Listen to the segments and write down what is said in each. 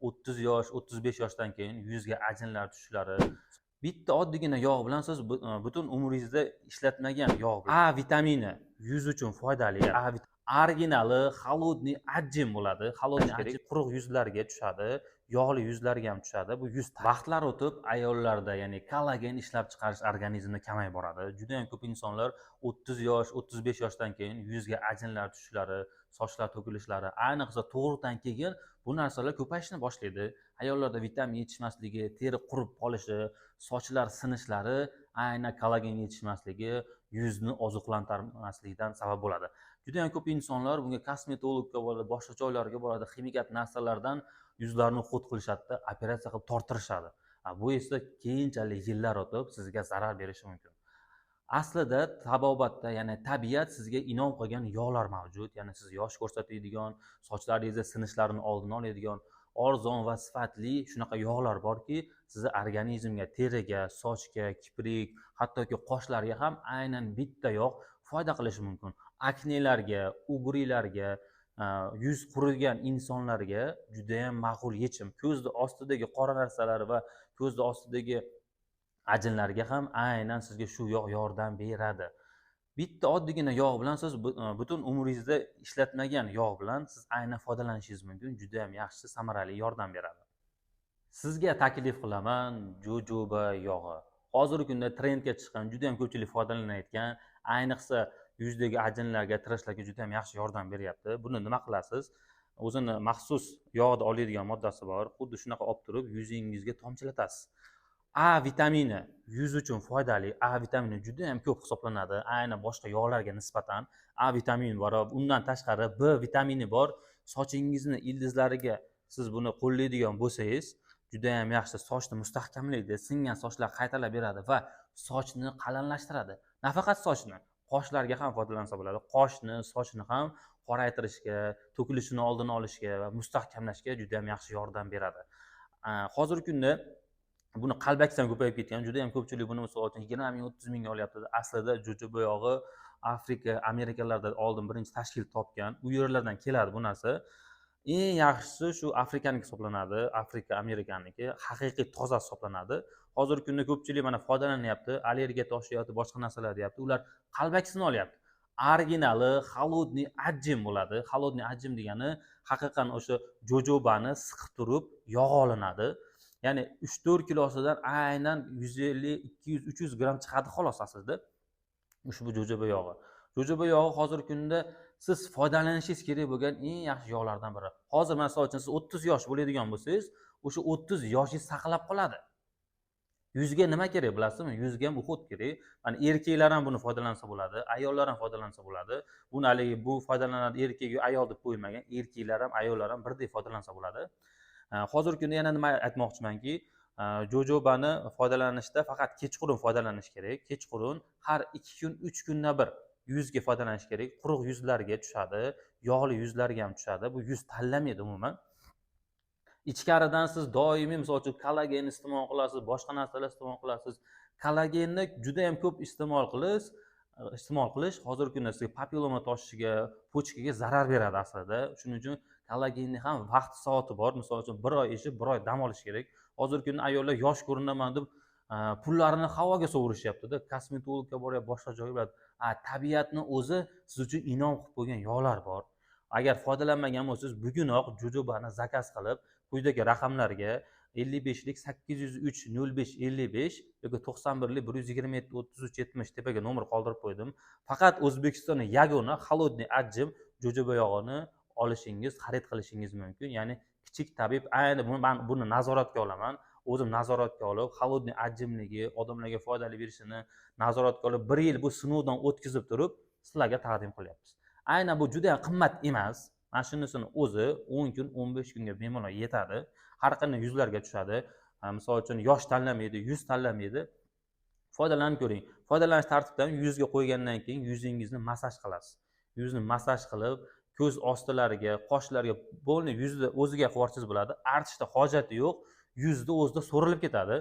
30 yosh, 35 yoshdan keyin yuzga ajinlar tushishlari. Bitta oddiygina yog' bilan siz butun umringizda ishlatmagan yog'. A vitamini yuz uchun foydali. Originali холодный отжим bo'ladi. Холодный отжим quruq yuzlarga tushadi, yog'li yuzlarga ham tushadi. Bu yuz vaqtlar o'tib ayollarda, ya'ni kollagen ishlab chiqarish organizmda kamayib boradi. Juda ham ko'p insonlar 30 yosh, 35 yoshdan keyin yuzga ajinlar tushishlari, sochlar to'kilishlari, ayniqsa tug'ruqdan keyin bu narsalar ko'payishni boshlaydi. Ayollarda vitamin yetishmasligi, teri qurib qolishi, sochlar sinishlari aynan kollagen yetishmasligi, yuzni oziqlantirmaslikdan sabab bo'ladi. Juda ham ko'p insonlar bunga kosmetologga boradi, boshqa joylarga boradi, ximikat narsalardan yuzlarini уход qilishadi, operatsiya qilib torttirishadi. Bu esa keyinchalik yillar o'tib sizga zarar berishi mumkin. Aslida tabobatda, ya'ni tabiat sizga inom qilgan yog'lar mavjud, ya'ni siz yosh ko'rsatadigan, sochlaringizni sinishlarini oldini oladigan arzon va sifatli shunaqa yog'lar borki, sizni organizmga, teriga, sochga, kiprik, hattoki qoshlarga ham aynan bitta yog' foyda qilishi mumkin. Aknelarga, ugrilarga, yuz qurigan insonlarga juda ham ma'qul yechim. Ko'zni ostidagi qora narsalar va ko'zni ostidagi ajinlarga ham aynan sizga shu yog' yordam beradi. Bitta oddiygina yog' bilan siz butun umringizda ishlatmagan yog' bilan siz aynan foydalanishingiz mumkin. Juda ham yaxshi, samarali yordam beradi. Sizga taklif qilaman jojoba yog'i. Hozirgi kunda trendga chiqqan, juda ham ko'pchilik foydalanayotgan, ayniqsa yuzdagi ajinlarga, tirishlarga juda ham yaxshi yordam beryapti. Buni nima qilasiz? O'zini maxsus yog'da oladigan moddasi bor. Xuddi shunaqa olib turib yuzingizga tomchilatasiz. A vitamini yuz uchun foydali. A vitamini juda ham ko'p hisoblanadi, aynan boshqa yog'larga nisbatan. A vitamini bor, undan tashqari B vitamini bor. Sochingizni ildizlariga siz buni qo'llaydigan bo'lsangiz, juda ham yaxshi sochni mustahkamlaydi, singan sochlar qaytarib beradi va sochni qalinlashtiradi. Nafaqat sochni, qoshlarga ham foydalansa bo'ladi. Qoshni, sochni ham qoraytirishga, to'kilishini oldini olishga va mustahkamlashga juda ham yaxshi yordam beradi. Hozirgi kunda buni qalbakisi ham ko'payib ketgan. Juda ham ko'pchilik buni misol uchun 20 ming, 30 mingga olyapti. Aslida jojoba yog'i Afrika, Amerikalarda oldin birinchi tashkil topgan. U yerlardan keladi bu narsa. Eng yaxshisi shu Afrikaniki hisoblanadi. Afrika, Amerikaniki haqiqiy toza hisoblanadi. Hozirgi kunda ko'pchilik mana foydalanyapti, allergiya toshyapti, boshqa narsalar deyapti. Ular qalbakisini olyapti. Originali холодный отжим bo'ladi. Холодный отжим degani haqiqatan o'sha jojobani siqib turib yog' olinadi. Ya'ni 3-4 kilosidan aynan 150, 200, 300 gramm chiqadi xolos aslida ushbu jojoba yog'i. Jojoba yog'i hozirgi kunda siz foydalanishingiz kerak bo'lgan eng yaxshi yog'lardan biri. Hozir misol uchun siz 30 yosh bo'ladigan bo'lsangiz, o'sha 30 yoshingiz saqlab qoladi. Yuzga nima kerak bilasizmi? Yuzga ham уход kerak. Mana erkaklar ham buni foydalansa bo'ladi, ayollar ham foydalansa bo'ladi. Buni haligi bu foydalanadi erkak yo ayol deb qo'ymagan, erkaklar ham, ayollar ham birdek foydalansa bo'ladi. Hozirgi kunda yana nima aytmoqchimanki, jojobani foydalanishda faqat kechqurun foydalanish kerak. Kechqurun har 2 kun, 3 kunda bir yuzga foydalanish kerak. Quruq yuzlarga tushadi, yog'li yuzlarga ham tushadi. Bu yuz tanlamaydi umuman. Ichkaridan siz doimiy misol uchun kollagen iste'mol qilasiz, boshqa narsalar iste'mol qilasiz. Kollagenni juda ham ko'p iste'mol qilish hozirgi kunda sizga papilloma toshishiga, почка ga zarar beradi aslida. Shuning uchun kollagenni ham vaqti soati bor. Misol uchun 1 oy ichib, 1 oy dam olish kerak. Hozirgi kunda ayollar yosh ko'rinaman deb pullarini havoga sovurishyapti-da, kosmetologga boryapti, boshqa joyga boradi. Tabiatni o'zi siz uchun inom qilib qo'ygan yog'lar bor. Agar foydalanmagan bo'lsangiz, bugunoq jojobani заказ qilib, quyidagi raqamlarga 55lik 803 05 55 yoki 91lik 127 33 70 tepaga nomer qoldirib qo'ydim. Faqat O'zbekistonda yagona холодный отжим jojoba yog'ini olishingiz, xarid qilishingiz mumkin. Ya'ni kichik tabib ayni buni, men buni nazoratga olaman. O'zim nazoratga olib, холодный отжим ligi odamlarga foydali berishini nazoratga olib, bir yil bu sinovdan o'tkazib turib, sizlarga taqdim qilyapmiz. Aynan bu juda ham qimmat emas. Mana shunisini o'zi 10 kun, 15 kunga bemalol yetadi. Har qanday yuzlarga tushadi. Misol uchun yosh tanlamaydi, yuz tanlamaydi. Foydalanib ko'ring. Foydalanish tartibidan yuzga qo'ygandan keyin yuzingizni massaj qilasiz. Yuzni massaj qilib, ko'z ostilariga, qoshlarga, полный yuzni o'ziga qilib yuborsangiz bo'ladi. Artishda hojati yo'q, yuzni o'zida so'rilib ketadi.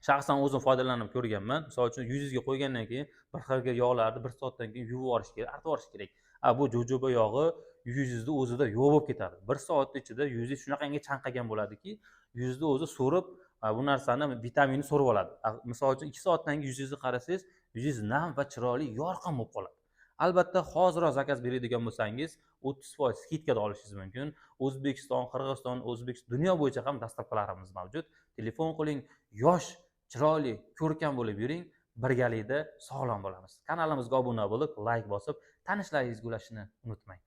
Shaxsan o'zim foydalanib ko'rganman. Misol uchun yuzingizga qo'ygandan keyin bir xil yog'larni bir soatdan keyin yuvib yuborish kerak, artib yuborish kerak. Bu jojoba yog'i yuzingizni o'zida yo'q bo'lib ketadi. Bir soat ichida yuzingiz shunaqangi chanqagan bo'ladiki, yuzni o'zi so'rib, bu narsani, vitaminni so'rib oladi. Misol uchun, 2 soatdan keyin yuzingizni qarasangiz, yuzingiz nam va chiroyli, yorqin bo'lib qoladi. Albatta, hoziroq заказ beradigan bo'lsangiz, 30% скидка da olishingiz mumkin. O'zbekiston, Qirg'iziston, O'zbekiston, dunyo bo'yicha ham доставка larimiz mavjud. Telefon qiling, yosh, chiroyli, ko'rkam bo'lib yuring, birgalikda sog'lom bo'lamiz. Kanalimizga obuna bo'lib, layk bosib, tanishlaringizga ulashishni unutmang.